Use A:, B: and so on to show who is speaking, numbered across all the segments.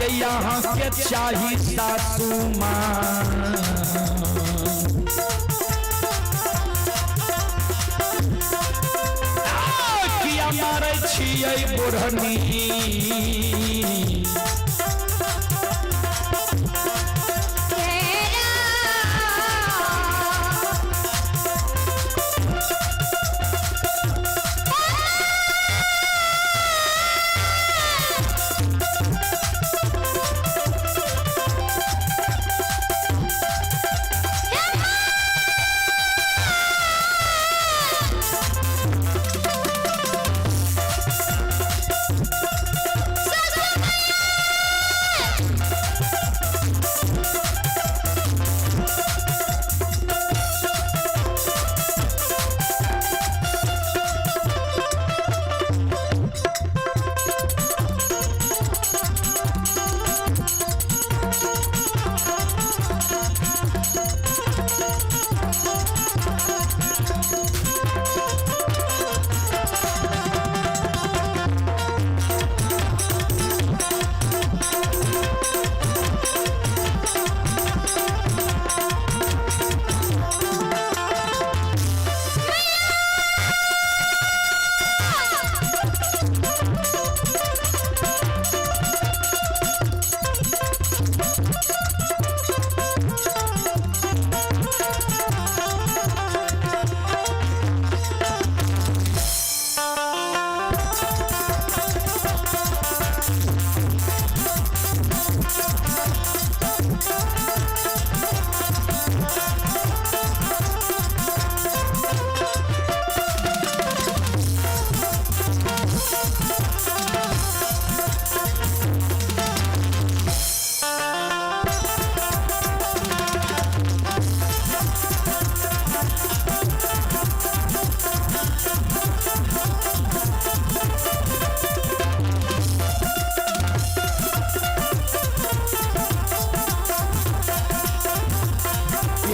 A: आइए यहाँ के चाही सासू माँ। किया मारै छियै बुढ़नी।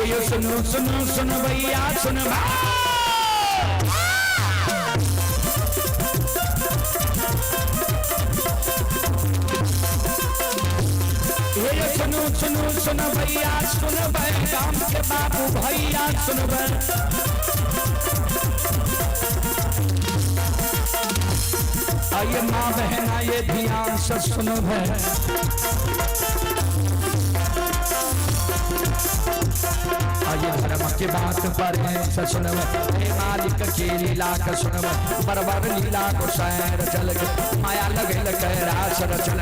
A: ये सुनो सुनो सुन भैया सुन ये सुनो सुनो सुन भैया सुन गाम के बाबू भैया सुन। आइए माँ बहना ये ध्यान से सुन। आइए धर्म के बात पर है सुनब, हे मालिक के लीला का सुनब, बरबर लीला को सैर चल गए, माया लगल कैरास रचल।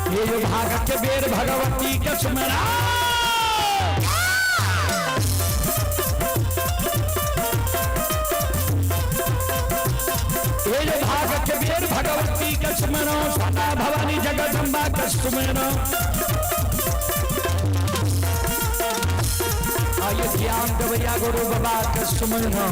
A: ये भाग के बेर भगवती के सुमरा। ये भाग के बेर भगवती के सुमरो, सदा भवानी जगदम्बा के सुमरो। आइए ज्ञान देवैया गुरु बाबा के सुमरो।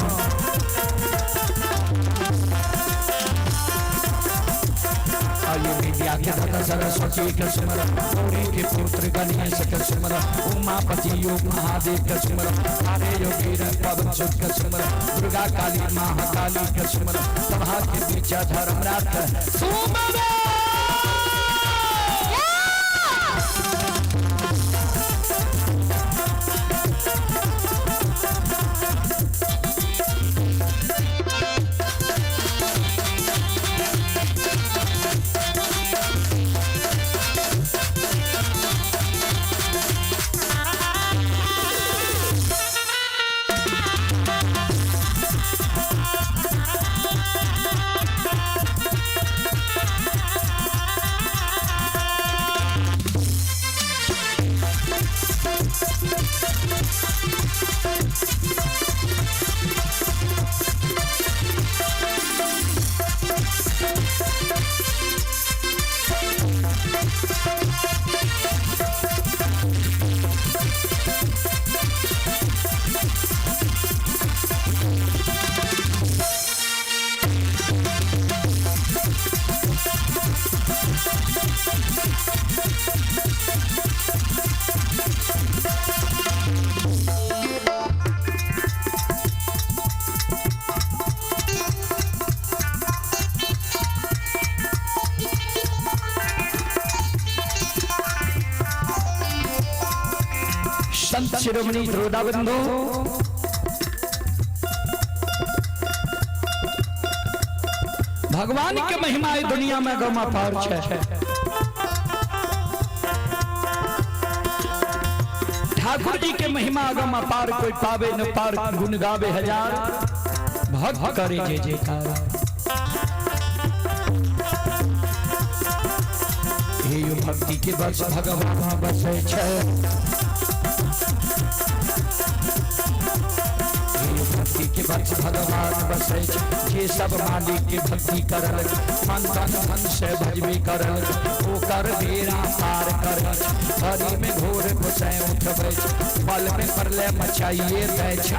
A: आइए विद्या के दाता सरस्वती के सुमर, गौरी के पुत्र गणेश के सुमर, उमापति योग महादेव के सुमर, हरे योगी पवन सुत के सुमर, दुर्गा काली महाकाली के सुमर, सभा के बीच धर्मराज सुमर। शिरोमणि श्रोता बंधु, भगवान के महिमा ई दुनिया में गमा पार छै। ठाकुर जी के महिमा गम अपार, कोई पावे न पार, गुण गावे हजार, भक्त करे जय जयकार। हे यो भक्ति के बस भगवान बसै छै, हे यो भक्ति के बस भगवान बसै छै। जे सब मालिक के भक्ति करल, मन तन धन से भजबे करल, ओकर बेड़ा पार करल। हरि में घोर घुसै उठबै छै, पल में प्रलय मचाइए दै छै।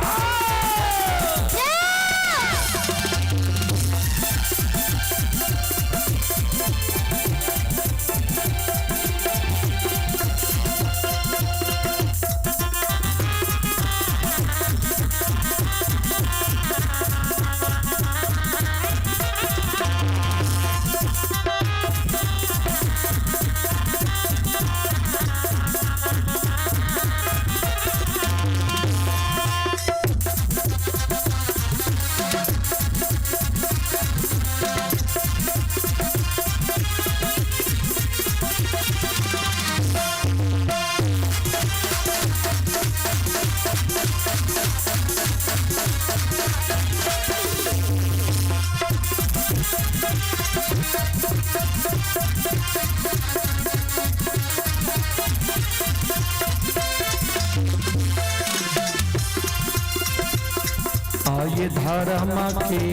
A: आये धर्म के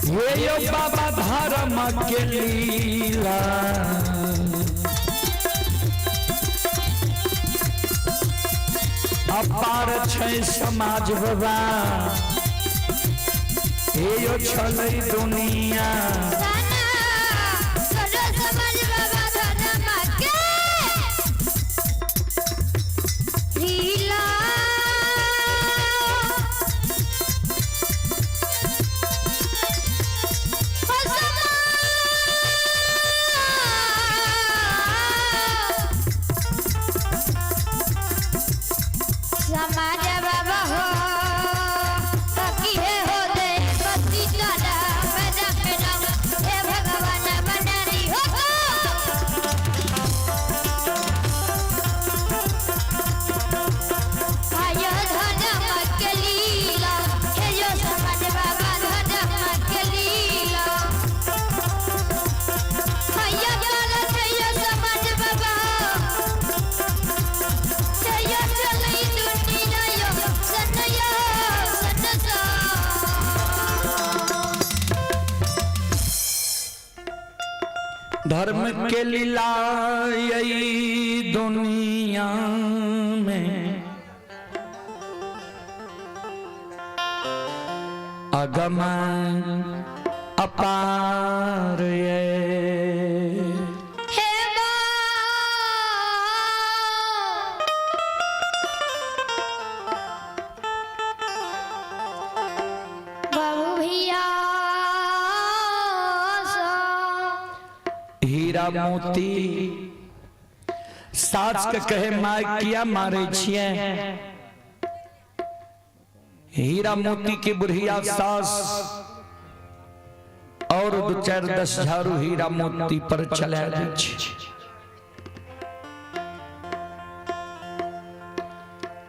A: ये यो बाबा धर्म के लीला, अपार छै समाज बाबा, हे यो छलै दुनिया।
B: समाज बाबा धर्म के लीला, समाज बाबा हो तकी हो दे बत्ती तारा राम राम, हे भगवान बनारी हो। आयो धर्म के लीला, हे यो समाज बाबा धर्म के लीला, आयो गलत हे यो समाज बाबा, यो चलै दुनिया यो सनया सनसा।
A: धर्म के लीला यही दुनिया में अगम अपार ये।
B: हे माँ, बाबू भैया,
A: हीरा मोती सास के कहे माय किया मारे छिए, हीरा मोती की बुढ़िया सास और दो चार 10 झाड़ू हीरा मोती पर चला दै छै।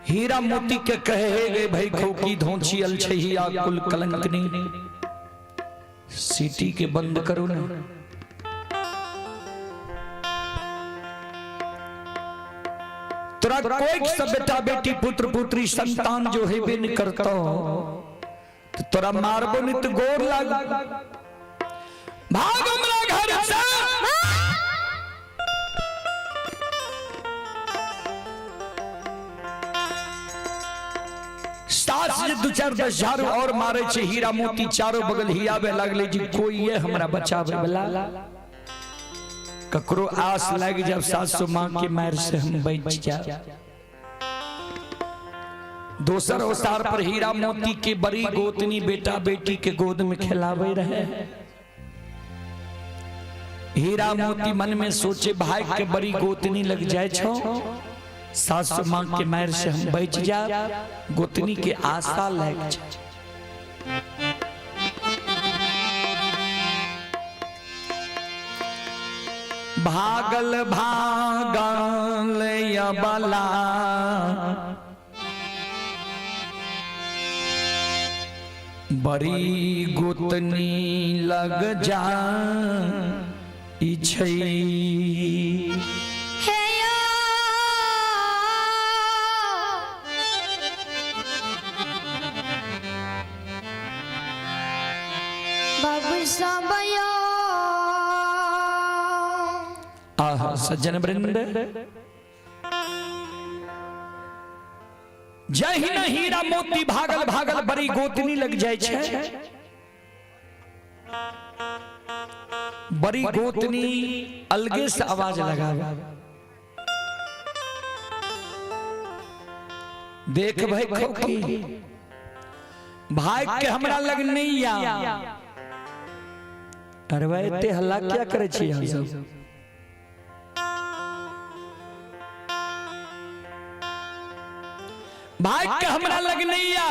A: हीरा मोती के कहे हे गे भाई खोकी धोची अल छहिया कुल कलंकनी, सिटी के बंद करो ना। तोरा कोई सब बेटा बेटी पुत्र पुत्री संतान जो हेबे नहीं करता, तो तोरा मारबो नहीं तो गोर लाग, भाग हमरा घर से। सास जे दू चार 10 झाड़ू और मारे छे, हीरा मोती चारों बगल हियाबे लागले जी कोई ये हमरा बचावे वाला। ककरो आस लाग जब सासु माँ के मार से हम बच जा। दोसर अवतार पर हीरा मोती के बड़ी गोतनी बेटा बेटी के गोद में खिलावे रहे। हीरा मोती मन में सोचे भाई के बड़ी गोतनी लग जाए छो, सासु माँ के मार से हम बच जा, गोतनी के आशा लग जाए। भागल भागल अबला बड़ी गोतनी लग जा छै।
B: हे यो बाबू सबयो।
A: आहा सज्जन वृंद, जहिना हीरा मोती भागल भागल बड़ी गोतनी लग जाय छै, बड़ी गोतनी अलगे से आवाज लगावे, देख भाई खोखी भाई के हमरा लग नहीं आ। अरे भाई एते हल्ला क्या करे छी अहाँ सब? भाई के हमरा लग नहीं आ,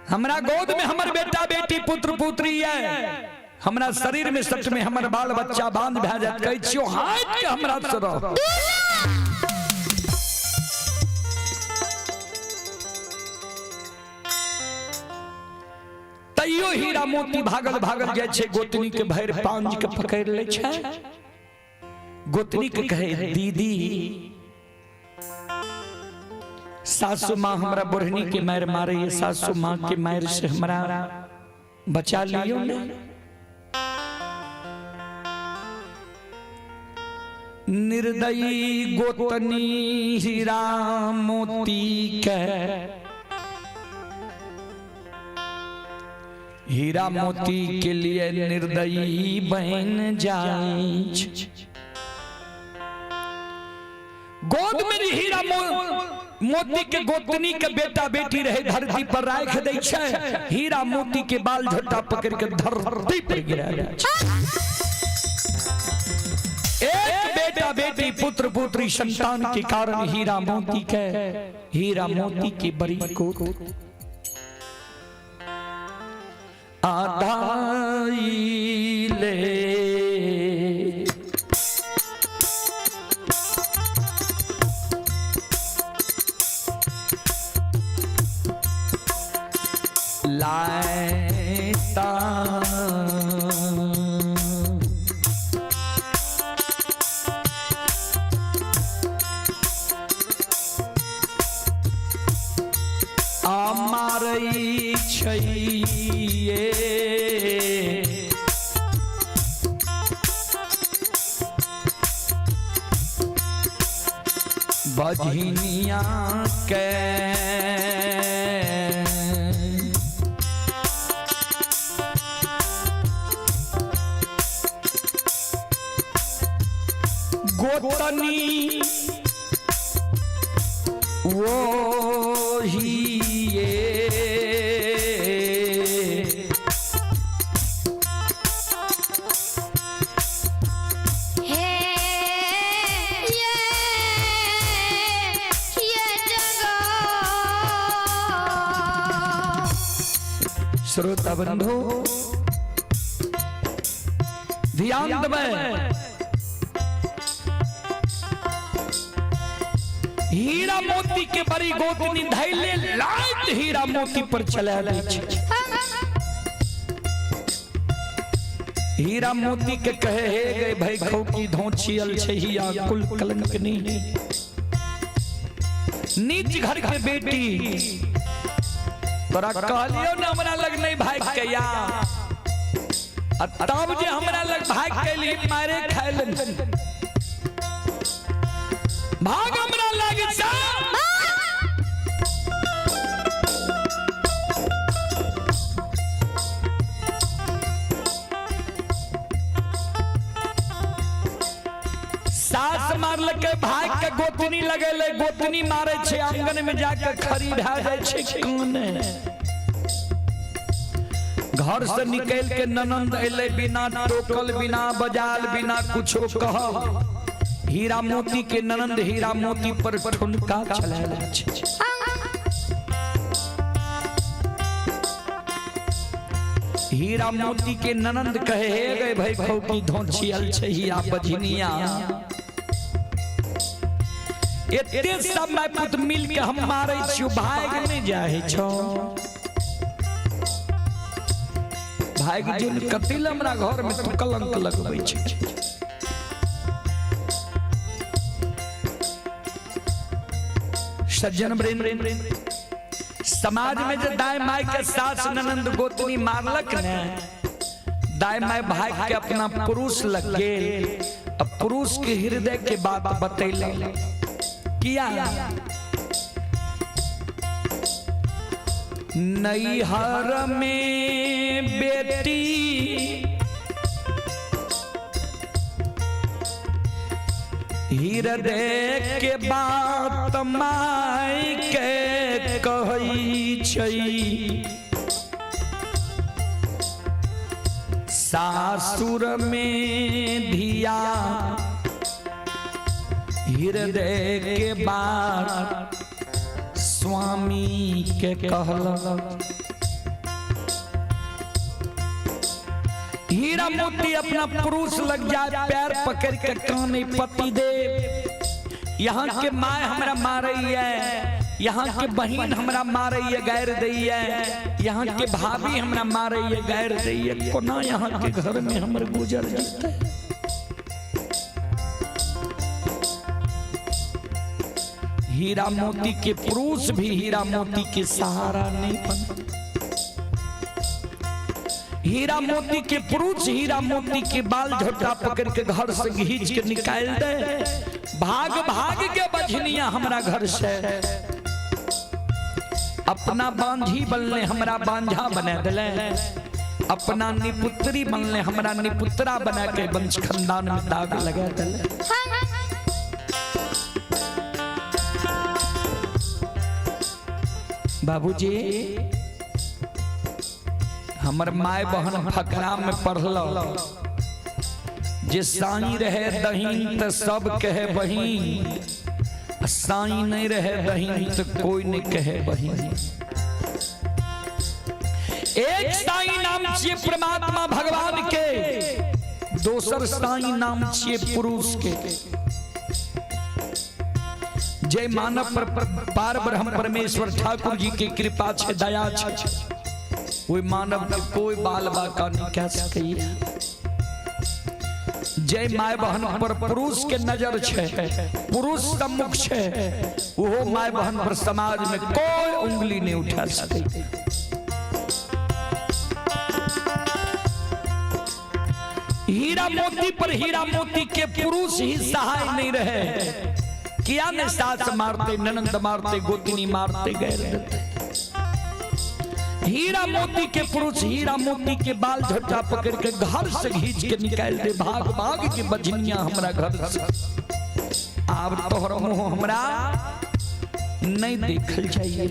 A: हमरा गोद में हमर बेटा बेटी पुत्र पुत्री है, हमरा शरीर में सच में हमर बाल बच्चा बांध भए जात, कहै छियो हाथ के हमरा से रह। तैयो हीरा मोती भागल भागल जाइ छै, गोतनी के भरि पांज के पकड़ि लै छै। गोतनी के कहे दीदी सासू माँ हमरा बुढ़नी के मार मारे, ये सासू माँ के मार से हमरा बचा लियो ने। निर्दयी गोतनी हीरा मोती के, हीरा मोती के लिए निर्दयी बन जाए। गोद में हीरा मोती के गोतनी के बेटा बेटी रहे, धरती पर राख दै छै, हीरा मोती के बाल झोटा पकड़ के धरती पर गिरा दै छै। एक बेटा बेटी पुत्र पुत्री संतान के कारण हीरा मोती के, हीरा मोती की बड़ी गोद आधाई ले। लाता अमारई छैये बजनिया के, गोतनी वो ही ये
B: हे ये जगो।
A: श्रोता बंधु ध्यान देबै, हीरा मोती के बड़ी गोतनी धैले लाइत हीरा मोती पर चला दै छै। हीरा मोती के कहे हे गए भाई खौकी धोचियल छै हिया कुल कलंक नहीं, नीच घर के बेटी तोरा कहलियो ना हमरा लग नहीं भाग के या, तब जे हमरा लग भाग के लिए मारे खायल भाग हमरा लग जा। सास मारलकै भाग के गोतनी लगेले, गोतनी मारे छै आंगन में जाके खड़ी भए जाइ छै काने। घर से निकल के ननंद एले बिना टोकल, बिना बजाल, बिना कुछो कह। हीरा मोती के ननंद हीरा मोती पर ठुनका चलायल छै। हीरा मोती के ननंद कहे, हे गए भाई खौकी धोछियल छै हीरा बझनिया, एते सब my पुत मिल के हम मारै छियो, भाग नहीं जाए छो। भाग जो कतिल हमरा घर में तू कलंक लगबै छै। सज्जन वृंद, समाज में जे दाय my के सास ननंद गोतनी मारलक ने, दाय my भाग के अपना पुरुष लग गेल। अब पुरुष के हृदय के बात बतैलक। किया नैहर में बेटी हृदय के बात माय के कहै छै, सासुर में धिया हृदय के बात स्वामी के कहलक। हीरा मोती अपना पुरुष लग जाए, पैर पकड़ के काने, पति देव यहाँ के my हमरा मारई है, यहाँ के बहन हमरा मारई है गैर दै है, यहाँ के भाभी हमरा मारई है गैर दै है, कोना यहाँ के घर में हमर गुजर जतै। हीरा मोती के पुरुष भी हीरा मोती के सहारा नहीं बन। हीरा मोती के पुरुष हीरा मोती के बाल झोटा पकड़ के घर से घींच के निकाल दे, भाग भाग के बझनिया हमरा घर से। अपना बांझी बनले हमरा बांझा बना दिले, अपना निपुत्री बनले हमरा निपुत्रा बना के वंश खानदान में दाग लगा दिले। बाबूजी हमर my बहन फकरा में पढ़ल जे साई रहे दहीन त सब कहे बहीन, साई नहीं रहे दहीन तो कोई नहीं कहे बहीन। एक साई नाम छिए परमात्मा भगवान के, दोसर साई नाम छिए पुरुष के। जय मानव पर पार ब्रह्म परमेश्वर ठाकुर जी के कृपा छे, दया छे, कोई मानव के कोई बाल बाका नहीं कह सके। जय my बहन पर पुरुष के नजर छे, पुरुष सम्मुख छे, वो my बहन पर समाज में कोई उंगली नहीं उठा सके। हीरा मोती पर हीरा मोती के पुरुष ही सहाय नहीं रहे, किया ने सास मारते, ननंद मारते, गोतनी मारते गए रहते। हीरा मोती के पुरुष हीरा मोती के बाल झोटा पकड़ के घर से घींच के निकाल दे, भाग भाग के बझनिया हमरा घर से। आब तोहर मुंह हमरा नहीं देखल चाहिए।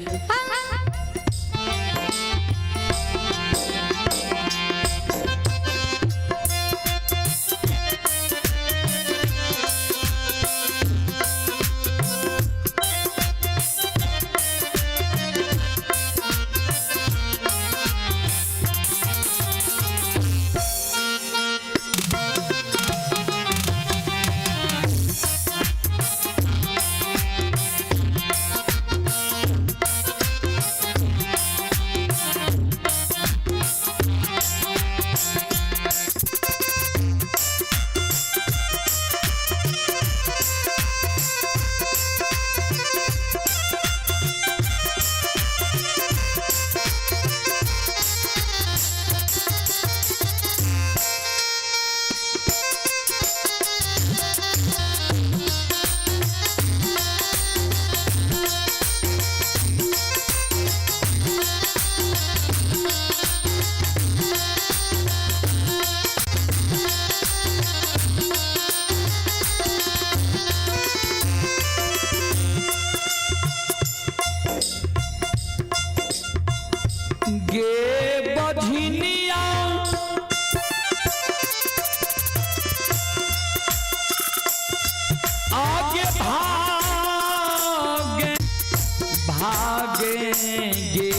A: गे।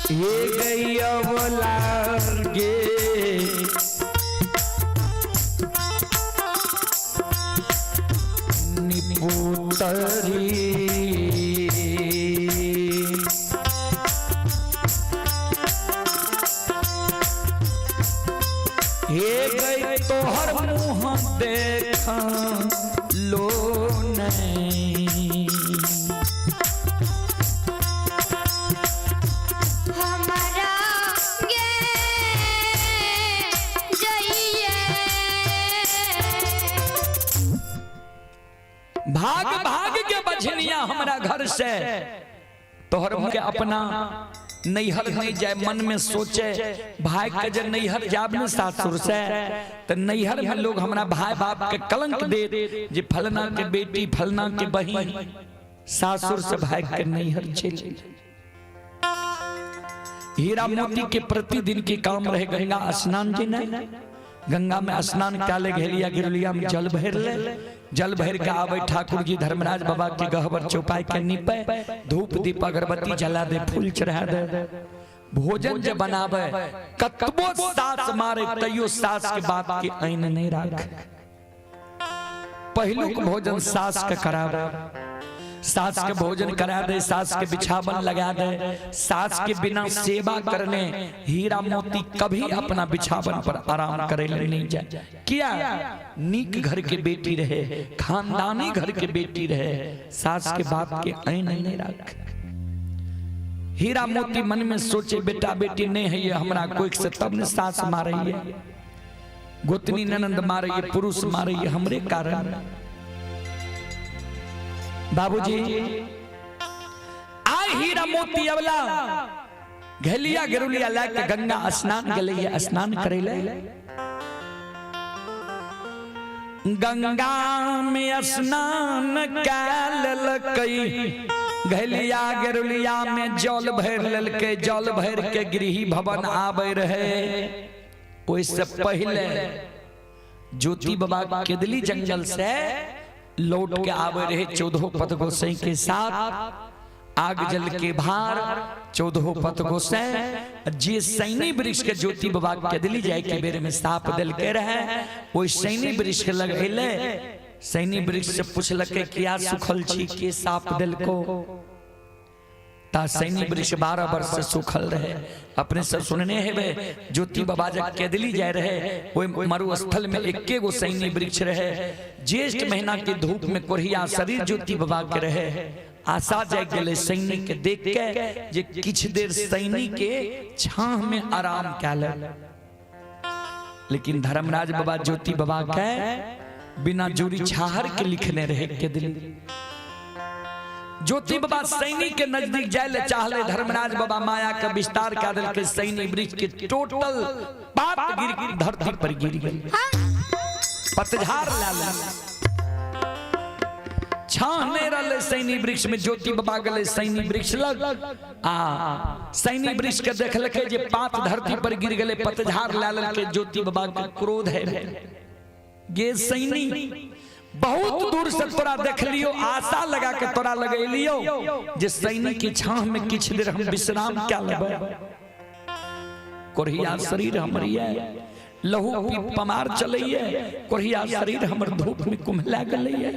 A: ये गई अवलार गे। निपुतरी हे गई तोहर मुँह देख लो नहीं।
B: हमारा गे जइए।
A: भाग भाग के बझनिया हमरा घर से तोहर मुँह के अपना नैहर नहीं जाए। मन में सोचे भाई के जे नैहर जाब ने सासुर से तो नैहर में लोग हमरा भाई बाप के कलंक दे जे फलना के बेटी फलना के बहिन सासुर से भाई के नैहर चल। हीरा मोती के प्रतिदिन के काम रहे गंगा स्नान जे नहीं, गंगा में स्नान काले घेलिया गिरुलिया में जल भर ले, जल भर के आवे ठाकुर जी धर्मराज बाबा के गहबर चौपाई के नीपे, धूप दीप अगरबत्ती जला दे, फूल चढ़ा दे, भोजन जे बनावे कतबो सास मारे तैयो सास के बात के ऐन नहीं राख। पहिलुक भोजन सास के करावे, सास के भोजन करा दे, सास के बिछावन लगा दे। सास के बिना सेवा करने हीरा मोती कभी अपना बिछावन पर आराम करे ले नहीं जाए। किया नीक घर के बेटी रहे, खानदानी घर के बेटी रहे, सास के बाप के ऐन नहीं राख। हीरा मोती मन में सोचे बेटा बेटी नहीं है ये हमरा कोई से तब ने सास मारे है, गोतनी ननंद मारे है, पुरुष मारे है हमरे कारण। बाबूजी आय हीरा मोती अवला घलिया गेरुलिया लाके गंगा स्नान गेलैया स्नान करे ले। गंगा में स्नान कै लेलकै, घलिया गेरुलिया में जल भर लेलकै, जल भर के गृह भवन आबै रहे। ओहिसे पहले ज्योति बाबा केदली जंगल से लौट के आवे रहे 14 पद गोसाई के साथ, आग जल के भार 14 पद गोसाई जे सैनी वृक्ष के ज्योति बाबा केदली जाए के बेर में साप दिल के रहे, ओहि सैनी वृक्ष के लग अइले। सैनी वृक्ष से पुछलकै किया सुखल छी, के साप दिल को? ता सैनी वृक्ष 12 वर्ष से सुखल रहे। अपने सब सुनने हेबे ज्योति बाबा जब केदली जाए रहे ओहि मरुस्थल में एके गो सैनी वृक्ष रहे। ज्येष्ठ महीना के धूप में कोढ़िया शरीर ज्योति बाबा के रहे। आशा जाग गेलै सैनी के देख के जे किछ देर सैनी के छाह में आराम कए ले। लेकिन धर्मराज बाबा ज्योति बाबा के बिना जोरी छाहर के लिखने रहे केदली। ज्योति बाबा सैनी के नजदीक जाए ले चाहले, धर्मराज बाबा माया के विस्तार कर देलकै, सैनी वृक्ष के टोटल पात गिर धरती पर गिर गेल, पतझार ला ले, छाह नहीं रहले सैनी वृक्ष में। ज्योति बाबा गेलै सैनी वृक्ष लग, आ सैनी वृक्ष के देखलकै जे पात धरती पर गिर गेलै, पतझार ला लेलकै। ज्योति बाबा के क्रोध है गे सैनी, बहुत दूर से तोरा देख लियो, आशा लगा के तोरा लगेलियो जे सैनी के छाह में किछ देर हम विश्राम क्या लेबै। कोढ़िया शरीर हमर ये लहू पी पमार चलैये, कोढ़िया शरीर हमर धूप में कुम्हला गेलैये,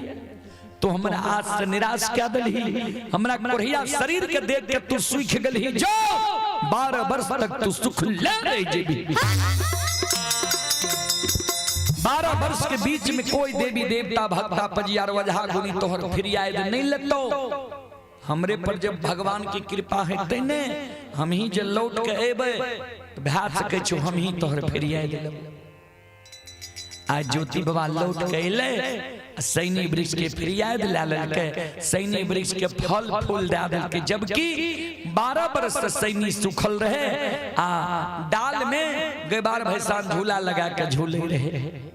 A: तो हमरा आस से निराश क्या देलही, हमरा कोढ़िया शरीर के देख के तू सूख गेलही, जो 12 वर्ष तक तू सुख ले रह जेबी। 12 वर्ष के बीच में कोई देवी देवता भक्ता पजियार वजहा गुनी तोहर फिरियाद नहीं लेतो। हमरे पर जब भगवान की कृपा है तेने हम ही जे लौट के एबे तो भा सकै छो, हम ही तोहर फिरियाद लेब। आज ज्योति बाबा लौट के अइले, सैनी वृक्ष के फिरियाद ला लेलकै, सैनी वृक्ष के फल फूल दे देलकै। जबकि 12 वर्ष से सैनी सुखल रहे आ डाल में गैबार भैसान झूला लगा के झूले रहे।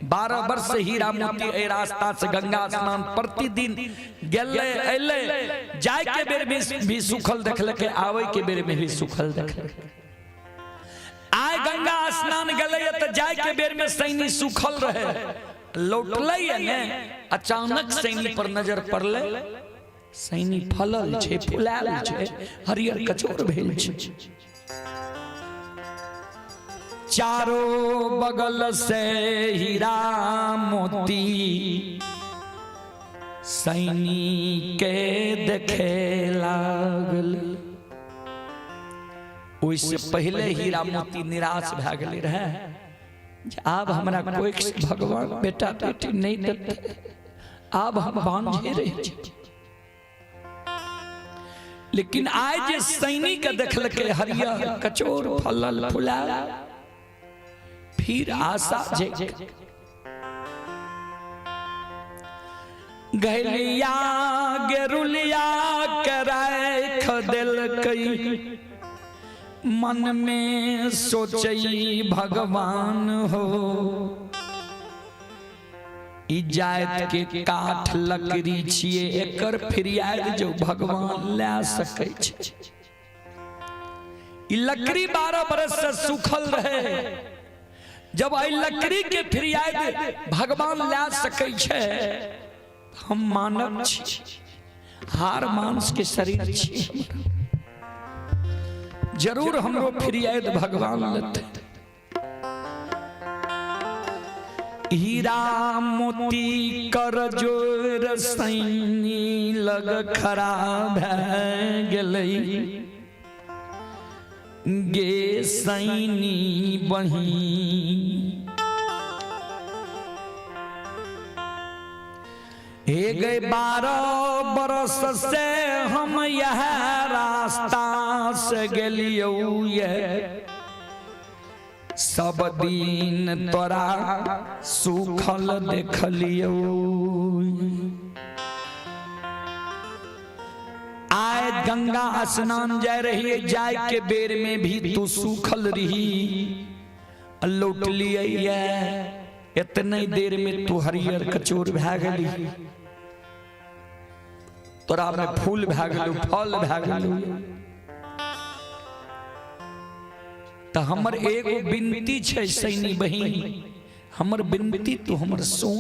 A: 12 वर्ष से हीरा मोती ए रास्ता से गंगा स्नान प्रतिदिन गेलै अइलै, जाय के बेर में भी सुखल देखलकै, आवे के बेर में भी सुखल देखलकै। आय गंगा स्नान गेलै त जाय के बेर में सैनी सुखल रहे, लौटलै ने, अचानक सैनी पर नजर पड़लै। सैनी फलल छै, फुलायल छै, हरियर कचोर भेल छै। चारो बगल से हीरा मोती सैनी के देखे लागल। ओहिसे पहले हीरा मोती निराश भए गेलै रहे जे आब हमरा कोइ भगवान बेटा बेटी नहीं देते, आब हम बांझे रहि छी। लेकिन आइ जे सैनी के देखलकै हरियर कचोर फलल फुलायल, फिर आशा जे गैलिया गेरुलिया के राख देलकै। मन में सोचई भगवान हो, ई जात के काठ लकड़ी छिए, एकर फिरियाद जो भगवान लै सकै छै। ई लकड़ी 12 बरस से सूखल रहे, जब एहि लकड़ी के फिरियाद भगवान लै सकै छै, हम मानव छी, हार मांस के शरीर छी, जरूर हमरो फिरियाद भगवान लेते। हीरा मोती कर जोर सैनी लग खड़ा भए गेलै। गे सैनी बही हे गए, 12 बरस से हम यह रास्ता से गेलियौ ये, सब दिन तोरा सूखल देखलियौ। आए गंगा स्नान जाय रही, जाय के बेर में भी तू सूखल रही, लौटलियै ये इतने देर में तू हरियर कचोर भए गेली, तोरा में फूल भए गेलौ, फल भए गेलौ। तऽ हमर एगो विनती छै सैनी बहिन, हमर विनती तू हमर सुन।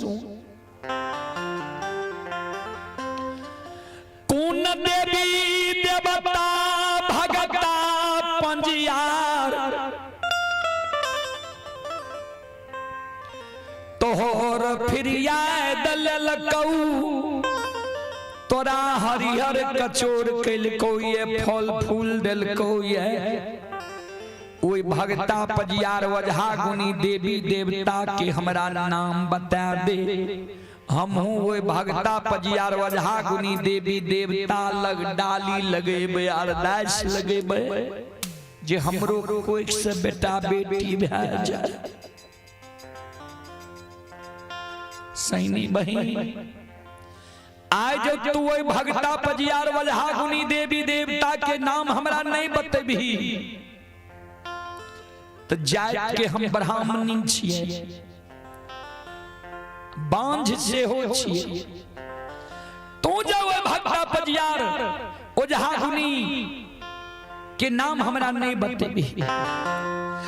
A: कोन देवी देवता भगता पंजियार तोहर फिरियाद लेलकौ, तोरा हरिहर कचोर केलकौ ये, फल फूल देलकौ ये। ओहि भगता पजियार वजहा गुनी देवी देवता के हमरा नाम बता दे, हमहूँ ओहि भगता पजियार वजहा गुनी देवी देवता लग डाली लगेबै, अरदास लगेबै जे हमरो कोई से बेटा बेटी भए जाए। सैनी बहिन, आइ जो तू ओहि भगता पजियार वजहा गुनी देवी देवता के नाम हमरा नहीं बतेबही तो जात के हम ब्राह्मणी छियै, बांझ सेहो छियै। तू जो ओहि भगता पजियार ओझा गुनी के नाम हमरा नहीं बतेबही,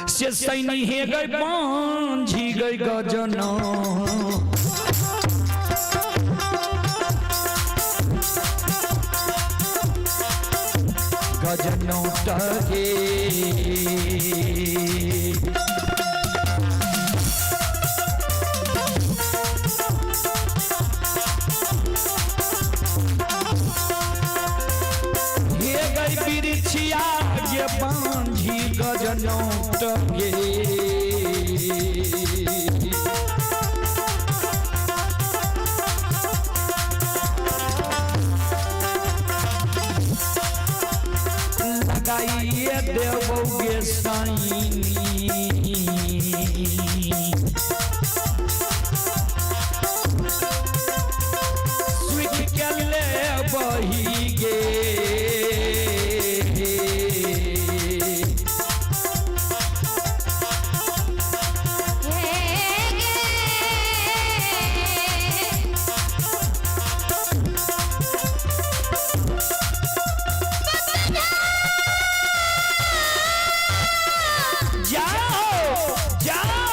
A: से सैनी हे गई बांझी गई गजना। गजनो टगे हे गई बिरछिया गे बांझी गजनो टगे। लगाइए देवोगे साईं, सुख के ले बही गे। जाओ जाओ।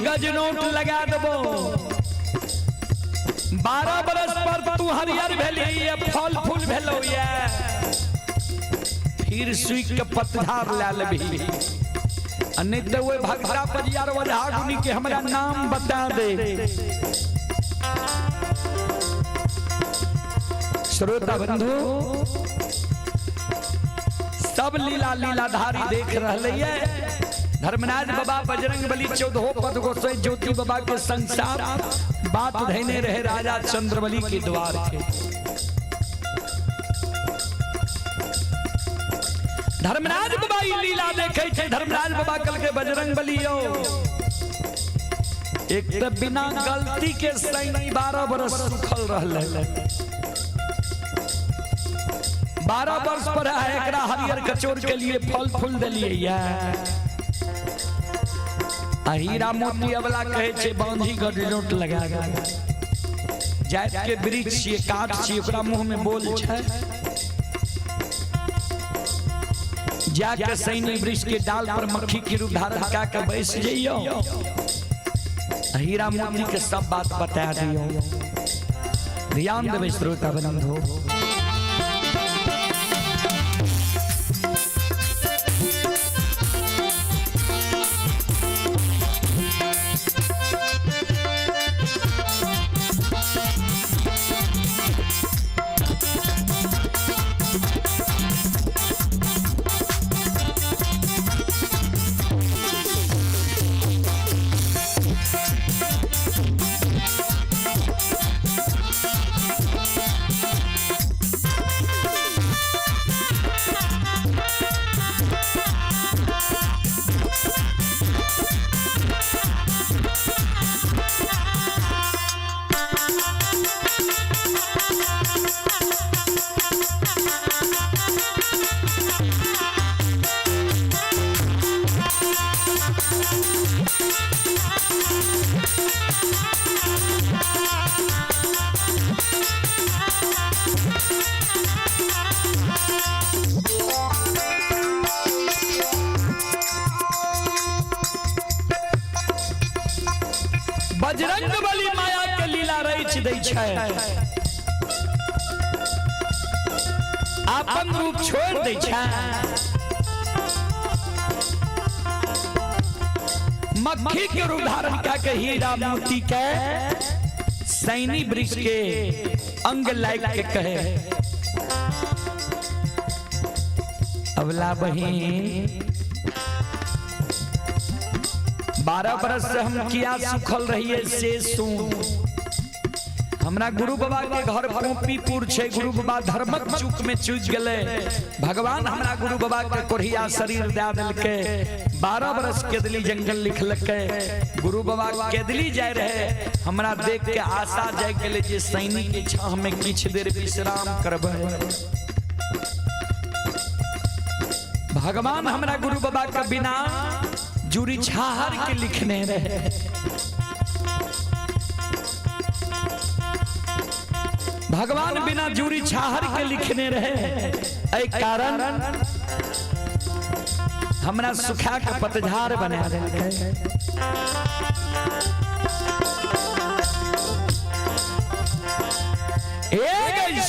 A: गज नोट लगा देबो। 12 बरस पर तू हरियर भेली ये, फल फूल भेलो ये, फिर सुख के पतझार ला लेबही, आ नहीं तो ओहि भगता परियार ओझा गुनी के हमरा नाम बता दे। श्रोता बंधु, सब लीला लीलाधारी देख रहले ये। धर्मराज बाबा बजरंग बली 14 पद गोसाई ज्योति बाबा के संसार बात धैने रहे राजा चंद्रबली के द्वार के। धर्मराज बाबा ई लीला देखे छे। धर्मराज बाबा कल के बजरंग बली यो एक तो बिना गलती के सैनी 12 बरस सुखल रहले, 12 वर्ष पर है एकरा हरियर कचोर के लिए फल फूल दिलिए ये। आ हीरा मोती अबला कहे छे बांधी गडलोट लगा गया। जात के वृक्ष छिए, काठ छिए, ओकरा मुंह में बोल छे। जाके सैनी वृक्ष के डाल पर मक्खी के रूप धारण का के बैस जइयो, हीरा मोती के सब बात बता दियो। ध्यान देबै श्रोता बंधु। बजरंग बली माया के लीला रच दै छै, अपन रूप छोड़ दै छै, मक्खी के रूप धारण कऽ के हीरा मोती के सैनी वृक्ष के अंग लायक के कहे, अबला बहिन 12 बरस से हम किया सुखल रहिए से सुन। हमरा गुरु बाबा के घर पोपीपुर छे, गुरु बाबा धर्मक चूक में चूक गेले, भगवान हमरा गुरु बाबा के कोढ़िया शरीर दे देलके। 12 बरस केदली जंगल लिखलके, गुरु बाबा केदली जाय रहे, हमरा देख के आशा जाय गेले जे सैनिक के छाह में किछ देर विश्राम करबै। भगवान हमरा गुरु बाबा के बिना जुरी छाहर के लिखने रहे। भगवान बिना जूरी छाहर के लिखने रहे, एहि कारण हमरा सुखा के पतझार बना देलकै। ए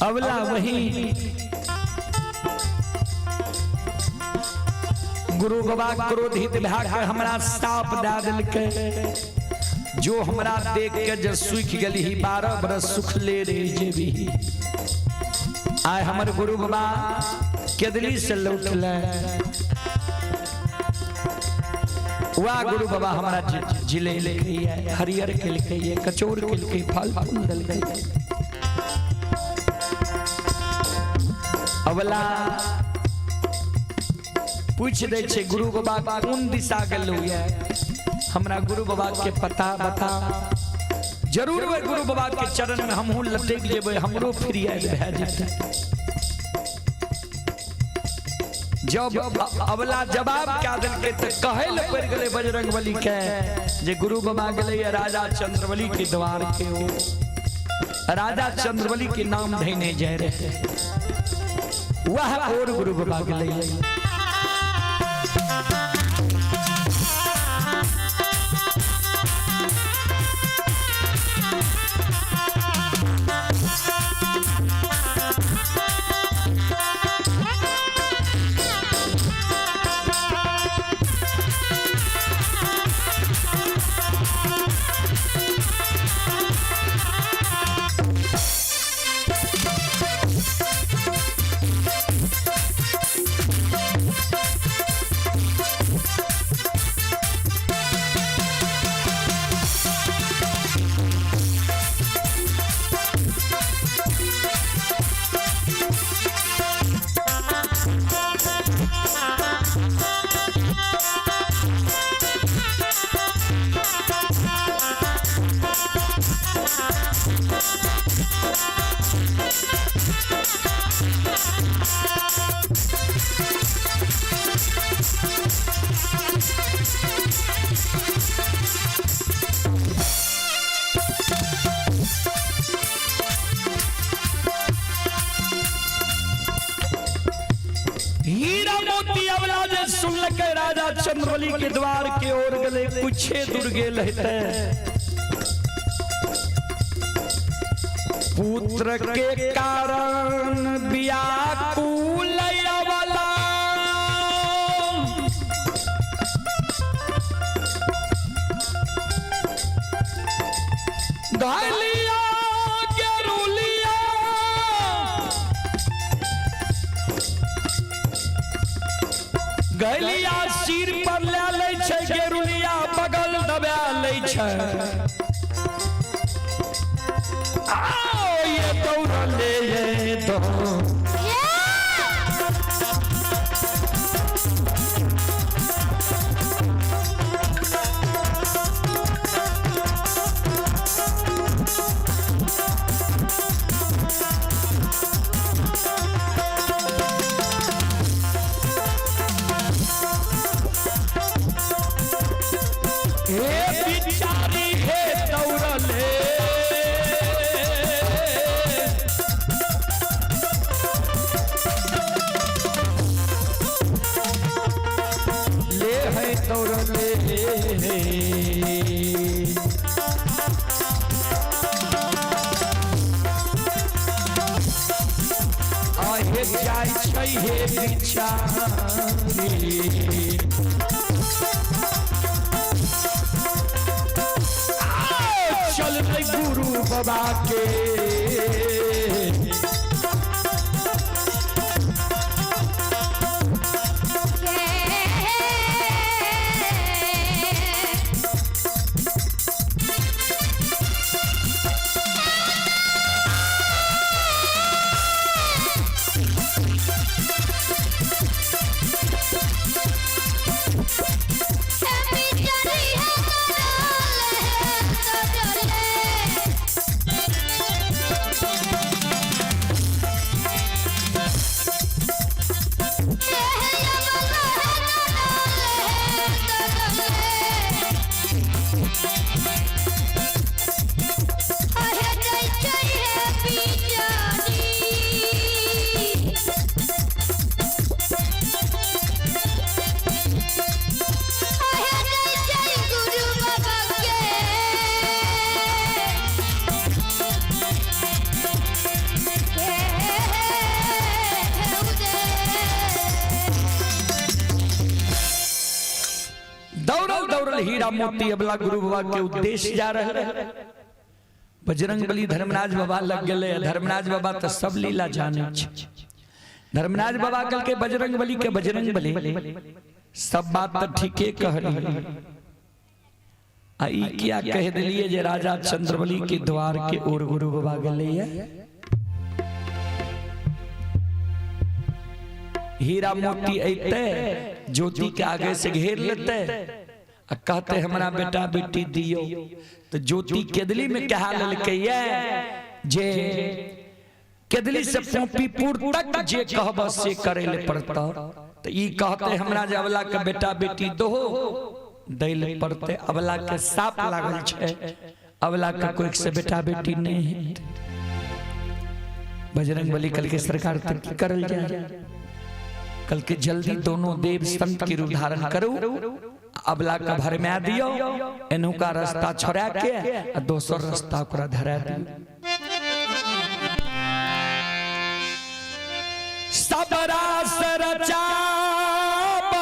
A: अबला वही गुरु बाबा क्रोधित भए के हमरा साप दे देलकै, जो हमरा देख के जे सुख गेली 12 बरस सुखले रहि जेबी। आइ हमर गुरु बाबा केदली से लौटले, वाह गुरु बाबा हमरा जिले लिखैया, हरियर के लिखैया, कचौर के लिखैया, फल फूल देलकै। अबला पूछ दै छै गुरु बाबा कोन दिशा गेलौ ये, हमरा गुरु बाबा के पता बता। जरूर वे गुरु बाबा के चरण में हमहूँ लटक जेबै, हमरो फ्रियाद भए जेतै। जब अबला जवाब क्या देलकै तऽ कहै लए पड़ि गेलै बजरंग बली के जे गुरु बाबा गेलै राजा चंद्रबली के द्वार के, ओ राजा चंद्रबली के नाम धैने जाय रहे, वह और गुरु बाबा गेलै। हीरा मोती अवला जे सुनलकै राजा चंद्रबली के द्वार के ओर गेलै, कुछे दूर गेल हेतै, पुत्र के कारण व्याकुल अवला घायलिया गेरुलिया गलिया सिर पर लए लै छै, गेरुलिया बगल दबा लै छै। आओ ये दौड़ले ये दौड़ हे बिचारी हे दौड़ले ले है दौड़ले। आहे जाइ छै हे बिचारी, चल रे गुरु बाबा के। दौड़ल दौड़ल हीरा मोती अबला गुरु बाबा के उद्देश्य जा रहे। बजरंग बली धर्मराज बाबा लग गेले। धर्मराज बाबा तो सब लीला जाने छै। धर्मराज बाबा कल के बजरंग बली के, बजरंग बली सब बात तो ठीके कहली, आ ई किया कह दिलिए जे राजा चंद्रबली के द्वार के ओर गुरु बाबा गेले। हीरा मोती अइते ज्योति के आगे से घेर लेते आ कहते हमरा बेटा बेटी दियो। तो ज्योति केदली में कहा लेलकै जे केदली से पोपीपुर तक जे कहब से करे ले पड़ता। तो ई कहते हमरा जे अबला के बेटा बेटी दो दै ले पड़ते। अबला के साप लागल छै, अबला के कोई से बेटा बेटी नहीं है। बजरंग बली कल के सरकार तक की करल जाए, कल के जल्दी दोनों देव संत के रूप धारण करू, अबला का भर में आ दियो, एनहु का रास्ता छोड़ा के आ दोसर रास्ता ओकरा धरा दियो। सब रास रचावत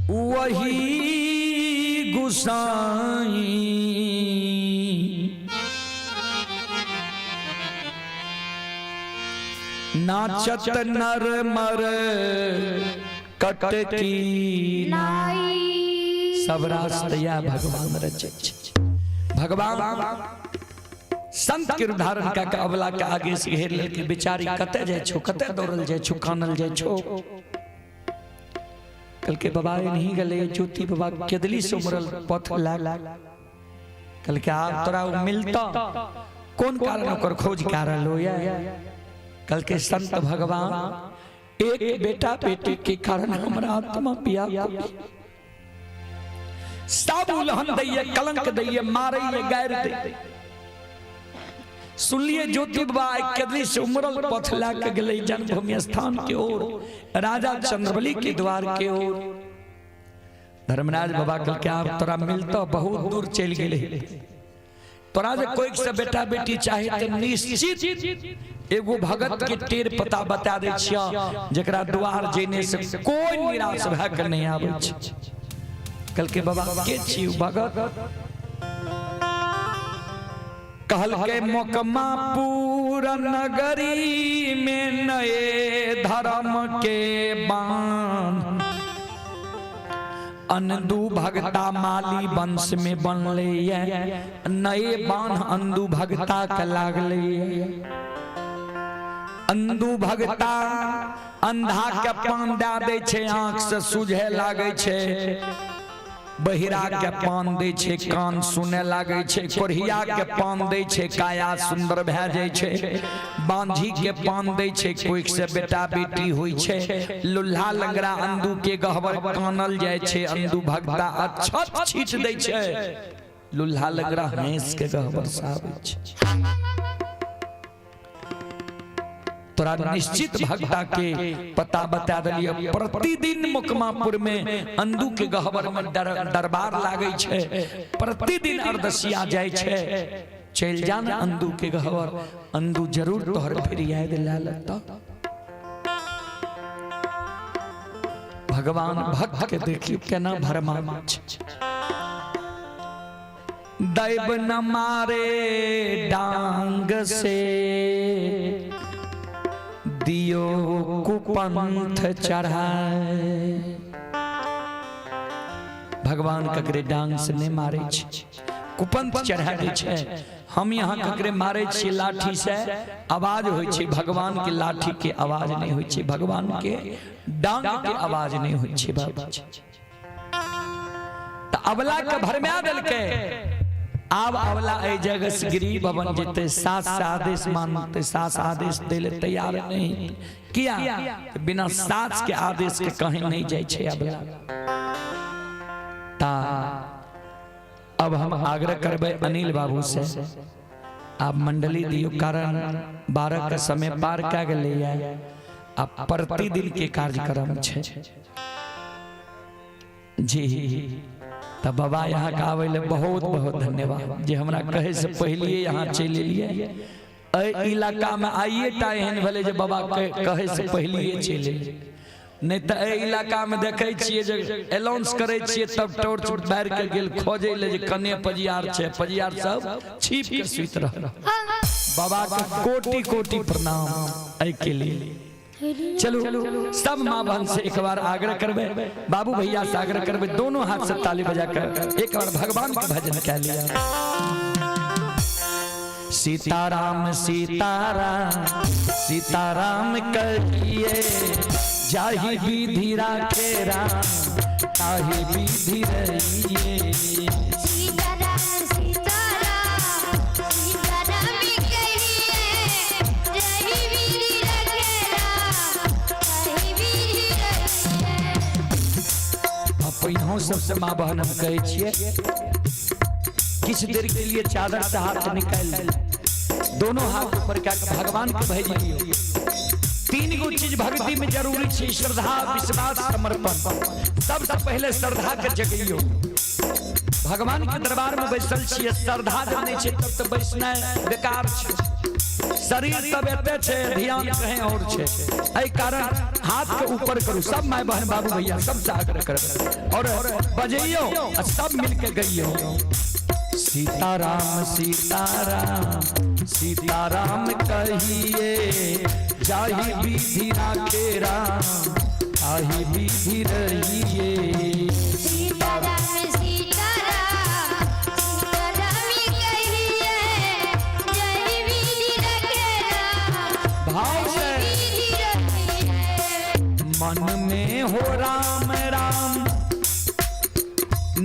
A: वही गुसाई, नाचत नर मर कटकी
B: नाई।
A: सब रास्तया भगवान रचे। भगवान संत के रूप धारण का के अबला के आगे से घेर लेके बेचारी कते जाय छो, कते दौड़ल जाय छो, कानल जाय छो। कल के बाबा नहीं गले ज्योति बाबा केदली से उमरल पथ लाग। कल के आब तोरा उ मिलता कोन कारण ओकर खोज का रहलो या। कल के संत भगवान एक बेटा बेटी के कारण हमरा आत्मा पिया सब उलहन दैये, कलंक दैये, मारैये, गारि दैये। सुनलिए ज्योति बाबा केदरी से उमरल पथ ला के गेलै जन्मभूमि स्थान के ओर, राजा चंद्रबली के द्वार के ओर। धर्मराज बाबा कहलकै आब तोरा मिलतो बहुत दूर चलि गेलै, तोरा जे कोई से बेटा बेटी चाहे तो निश्चित एगो भगत के टेर पता बता दै छियौ जकरा द्वार जेने से कोई निराश भए के नहीं आबै छै। कहलकै बाबा के छी उ भगत? कहलकै मोकमापुर नगरी में नए धर्म के बान, अंदू भगता माली वंश में बनले नए बांध अंदू भगता के लागले। अंदू भगता अंधा के पान दए दै छै, आंख से सूझे लागै छै, बहिरा के पान दै छै, कान सुने लागै छै, कोढ़िया के पान दै छै, काया सुंदर भए जाइ छै, बांझी के पान दै छै, कोइक से बेटा बेटी होइ छै, लुल्हा लंगड़ा अंदू के गहबर कानल जाइ छै, अंदू भगता अक्षत छीट दै छै, लुल्हा लंगड़ा हंस के गहबर से आबै छै। तोरा निश्चित भगता के पता बता दिलिए। प्रतिदिन मोकमापुर में अंदू के गहबर में दरबार लागै छै, प्रतिदिन अर्दसिया जाइ छै, चलि जा ने अंदू के गहबर, अंदू जरूर तोहर फरियाद लए लेतौ। भगवान भक्त के देखियो केना भरमा छै। दैव न मारे डांग से दियो कुपंथ चढ़ाए। भगवान ककरे डांग से नहीं मारे छै, कुपंथ चढ़ा दै छै। हम यहाँ ककरे मारे छियै लाठी से आवाज होइ छै, भगवान के लाठी के आवाज नहीं होइ छै, भगवान के डांग के आवाज नहीं होइ छै बाबूजी। तऽ अबला के भरमा देलकै। आब अबला एहि जगह से गिरी भवन जेतै, सास से आदेश मानते, सास आदेश दै ले तैयार नहीं, किया बिना सास के आदेश के कहीं नहीं जाइ छै अबला। ता अब हम आग्रह करबै अनिल बाबू से, आप मंडली दियो, कारण 12 के समय पार कै गेलैया, आ प्रतिदिन के कार्यक्रम छै जी। तब बाबा यहाँ के आबै ले बहुत बहुत धन्यवाद जे हमरा कहे से पहले यहाँ चलि एलियै। एहि इलाका में आइए टा एहन भेलै जे बाबा कहे से पहले चलि एलियै, नहीं तऽ एहि इलाका में देखै छियै जे अनाउंस करै छियै तब टॉर्च बारि के गेल खोजै ले जे कने पजियार छै, पजियार सब छिप के सुति रहल। बाबा के कोटि कोटि प्रणाम एहि के लिए। चलो सब माँ बहन से एक बार आग्रह करबे, बाबू भैया से आग्रह करबे, दोनों हाथ से ताली बजाकर एक बार भगवान के भजन कह लिया। सीताराम सीताराम सीताराम कहिए, जाहि विधि राखे राम ताहि विधि रहिए।
B: सीताराम सीताराम सीताराम कहिए, जाहि विधि राखे राम ताहि विधि रहिए।
A: अपनों सबसे माँ बहन हम कहै छियै किछु देर के लिए चादर से हाथ निकाल दोनों हाथ ऊपर कए के भगवान के भेज दियौ। तीन गो चीज भक्ति में जरूरी छै, श्रद्धा, विश्वास, समर्पण। सबसे पहले श्रद्धा के जगैयौ। भगवान के दरबार में बैसल छियै, श्रद्धा जब नहीं छै तब तो बैसनाइ बेकार छै। शरीर तब एते छै, ध्यान कहीं और छै। एहि कारण हाथ के ऊपर करू सब माय बहन बाबू भैया सबसे आग्रह करबै और बजैयौ आ सब मिलके गइयौ। सीताराम सीताराम सीताराम कहिए, जाहि विधि राखे राम ताहि विधि रहिए।
B: सीताराम सीताराम सीताराम कहिए, जाहि विधि राखे राम
A: भाव से
B: विधि रहिए।
A: मन में हो राम राम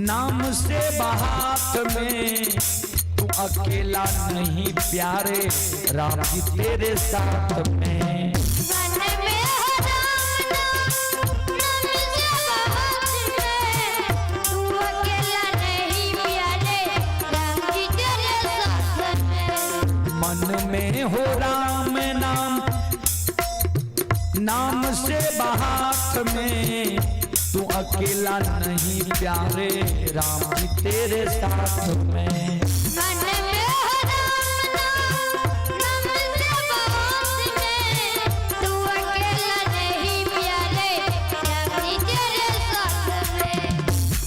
A: नाम से बात में, तू अकेला नहीं प्यारे राम जी तेरे साथ में।
B: मन में हो राम नाम नाम से बात में, तू अकेला नहीं प्यारे राम जी तेरे साथ में।
A: मन में हो राम नाम, नाम से बात में, तू अकेला नहीं प्यारे, राम जी तेरे साथ में।
B: मन में हो राम नाम, नाम से बात में, तू अकेला नहीं प्यारे, राम जी तेरे साथ में।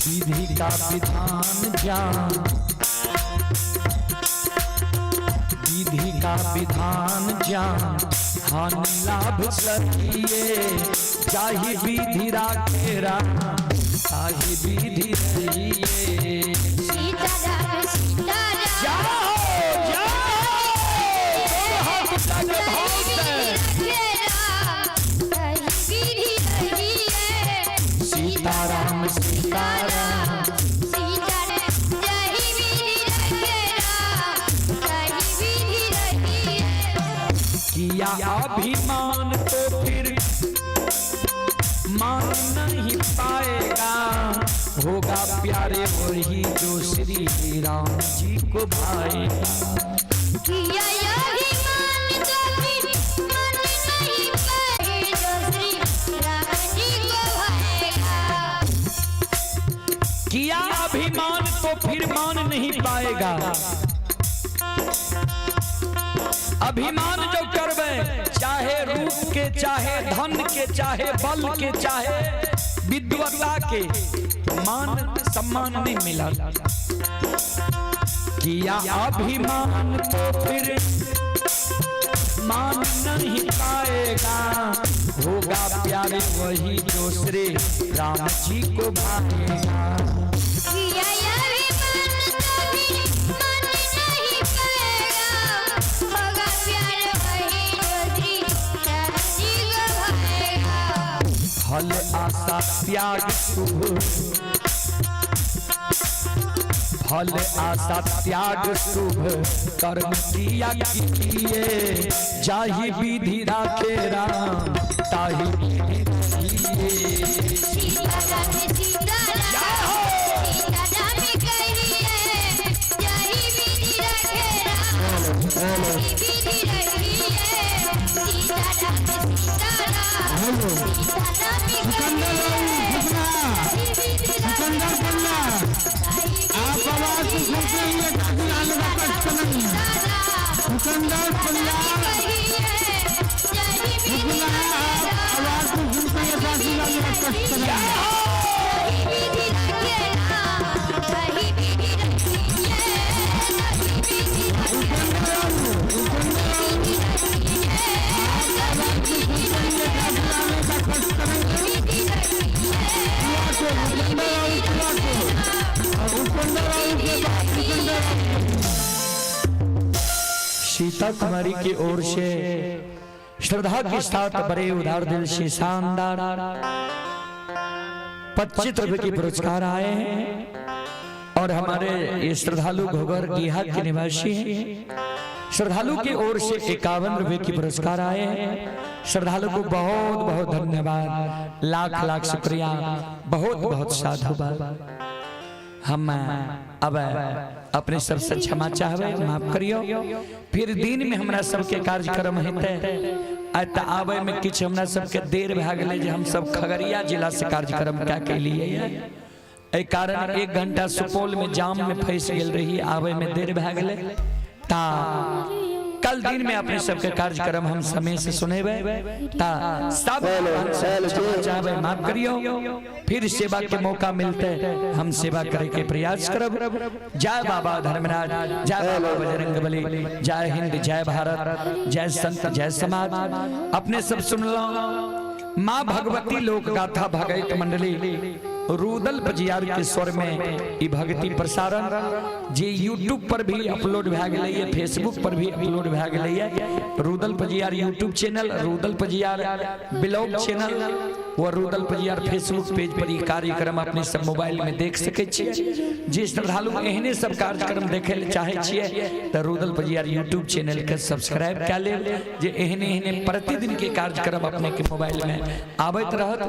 A: विधि का विधान जान, विधि का विधान जान, हानि लाभ सकिए, जाहि विधि राखे राम, ताहि विधि रहिए।
B: सीता राम सीता राम,
A: जाओ जाओ, हाथ उठा के भाव से। सीता राम सीता राम, किया अभिमान तो फिर मान नहीं पाएगा, होगा प्यारे वही जो श्री राम जी को भाएगा।
B: किया अभिमान तो फिर मान नहीं पाए, जो श्री राम जी को भाएगा।
A: किया अभिमान तो फिर मान नहीं पाएगा। अभिमान जो करवे, चाहे रूप के, चाहे धन के, चाहे बल के, चाहे विद्वता के, मान सम्मान नहीं मिला। किया अभिमान तो फिर मान नहीं पाएगा, होगा प्यारे वही जो श्री राम जी को भाएगा।
B: किया अभिमान तो फिर मान नहीं पाएगा, होगा प्यार वही जो श्री राम जी को भाएगा।
A: फल आशा त्याग शुभ, फल आशा त्याग शुभ कर्म किया कीजिए, जाहि विधि राखे राम, ताहि विधि रहिए।
B: सीता राम सीता राम, सीता राम कहिए, जाहि विधि राखे राम, ताहि विधि रहिए। सीता राम सीता राम, सीता राम कहिए, जाहि विधि राखे राम, ताहि
C: आप आवाज को सुनते हुए काफी आने का कष्ट नहीं है। सिकंदर पंजाब आप आवाज को सुनते हुए काफी आने का कष्ट नहीं है।
A: सीता कुमारी की ओर से श्रद्धा के साथ बड़े उदार दिल से शानदार 25 रुपए के पुरस्कार आए हैं और हमारे ये श्रद्धालु घोघर डीहा के निवासी हैं। श्रद्धालु की ओर से 51 रुपए के पुरस्कार आए हैं। श्रद्धालु को बहुत बहुत धन्यवाद, लाख लाख शुक्रिया, बहुत बहुत साधुवाद। हम अब अपने सबसे क्षमा चाहबे, माफ करियो। फिर दिन में हमरा सबके कार्यक्रम हेतै, आइ तऽ आबै में किछु हमरा सबके देर भए गेलै जे हम सब खगड़िया जिला से कार्यक्रम कए के एलियै। एहि कारण 1 घंटा सुपौल में जाम में फंसि गेल रही, आबै में देर भए गेलै। ता कल दिन में अपने सबके कार्यक्रम हम समय से सुनेबै। ता सब चाहबै, माफ करियो। फिर सेवा के मौका मिलते हम सेवा करे के प्रयास करब। जय बाबा धर्मराज, जय बाबा बजरंगबली, जय हिंद, जय भारत, जय संत, जय समाज। अपने सब सुन लो माँ भगवती लोक गाथा भगत मंडली रूदल पजियार के स्वर में ई भक्ति प्रसारण जे यूट्यूब पर भी अपलोड भए गेलैए, फेसबुक पर भी अपलोड भए गेलैए। Rudal Pajiyar YouTube channel, Rudal Pajiyar blog channel और रूदल पजियार फेसबुक पेज पर ई कार्यक्रम अपने सब मोबाइल में देख सकै छियै। जे श्रद्धालु एहने सब कार्यक्रम देखे ले चाहे छियै तऽ रूदल पजियार यूट्यूब चैनल के सब्सक्राइब कए लेब, जे एहने एहने प्रतिदिन के कार्यक्रम अपने के मोबाइल में आबैत रहत।